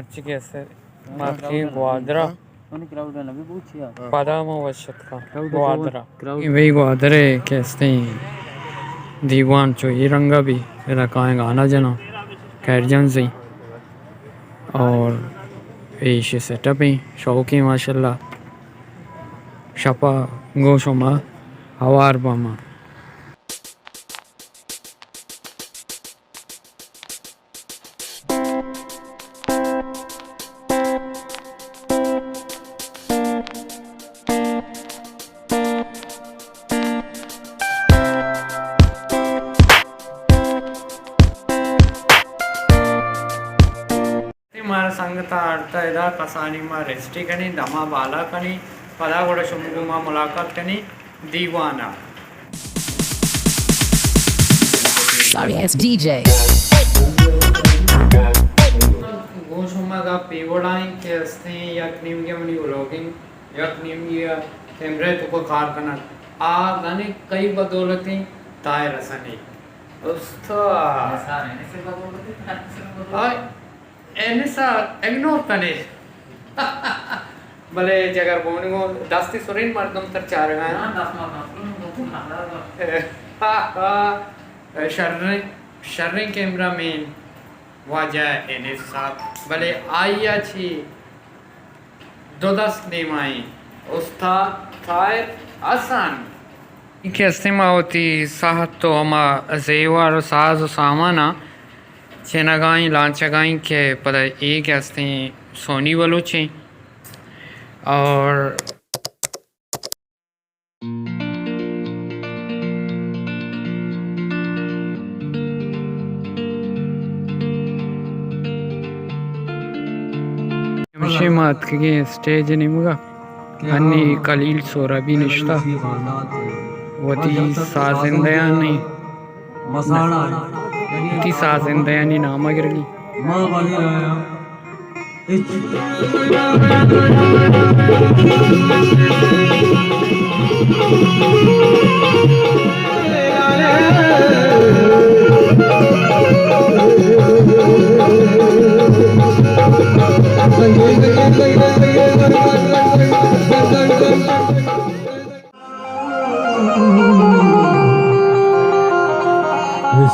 مرچی کہ است ماتی گوادرا، پدا ما وشتکا گوادرا۔ اے بھئی گوادرے کہ استیں دیوان چو اے رنگا بی، ادا کائیں گانا جنا، خیر جنزی۔ اور ایشی سیٹ اپ ہیں، شوقیں ماشاءاللہ۔ شپا گوں شما ہوار باما۔ مارا سنگت آڑتا ادا کسانی ما ریسٹی کنی، دما بالا کنی، پدا گڑا شما گوں ما ملاقات کنی دیوانا۔ Sorry ass D J۔ گوں شما گپ اے وڑائیں کہ استیں یک نیمگے منی ولاگنگ، یک نیمگے کیمرہ تو کو کار کنگ۔ آ گنے کئی بدولتیں طاہر حسنی۔ استاد۔ آ، اینسا اگنور کنے۔ بلے جگر گونی گوں دستی سرین مردم تر چارگا ہیں۔ شریں، شریں کیمرہ مین واجہ اینسا، بلے آئی ء چی دو دست نیمائیں استاد طاہر حسن۔ کہ استیں ما وتی ساہت و ہما زیور و ساز و ساماناں چنگائیں، لانچگائیں کہ پدا اے کہ استیں سونی بلوچیں اور ہمشی ما اتکگیں اسٹیج نیمگا۔ انی خلیل سہرابی نشتہ وتی سازندہانی، وتی سازندہانی نام گرگی۔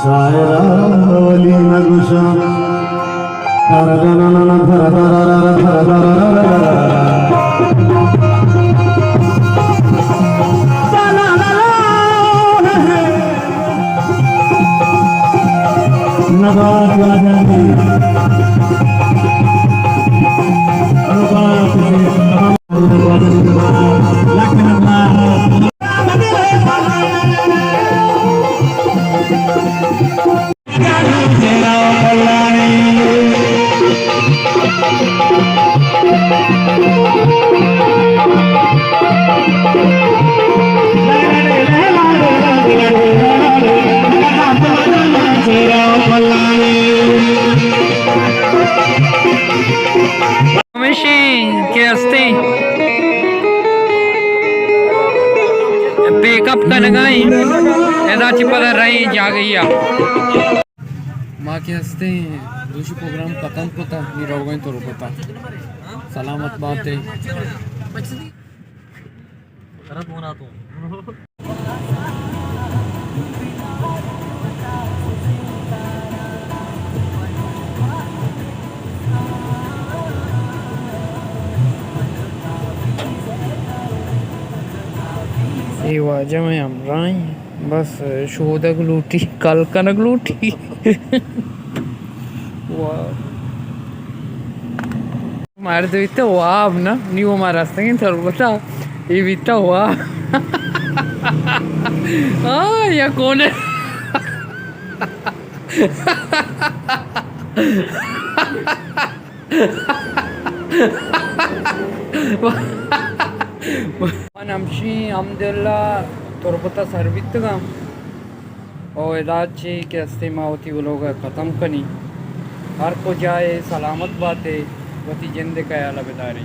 شاعرا ولی نگوشاں۔ نبات واجہ دی۔ نبات دی۔ ہمیشی کہ ہستیں پیک اپ کنگائیں، ادا چہ پدا رئیں جاگہیا۔ ما کہ ہستیں دوشی پروگرام ختم کتا، نی روگائیں تربتا۔ سلامت باتے۔ اے واجہ مئے ہمراہیں، بس شودگ لوٹی، کل کنگ لوٹی۔ واہ۔ مرد بیتہ واب نہ، نی و ما رستگیں تربتا، اے بیتہ واب۔ آ، یا کون ہے؟ من ہمشی حمداللہ تربتا سر بیتگاں۔ او ادا چی کہ ہستے ما وتی ولوگ ء ختم کنی۔ ہر کجا ئے سلامت باتے، وتی جند ء خیال ء بدارے۔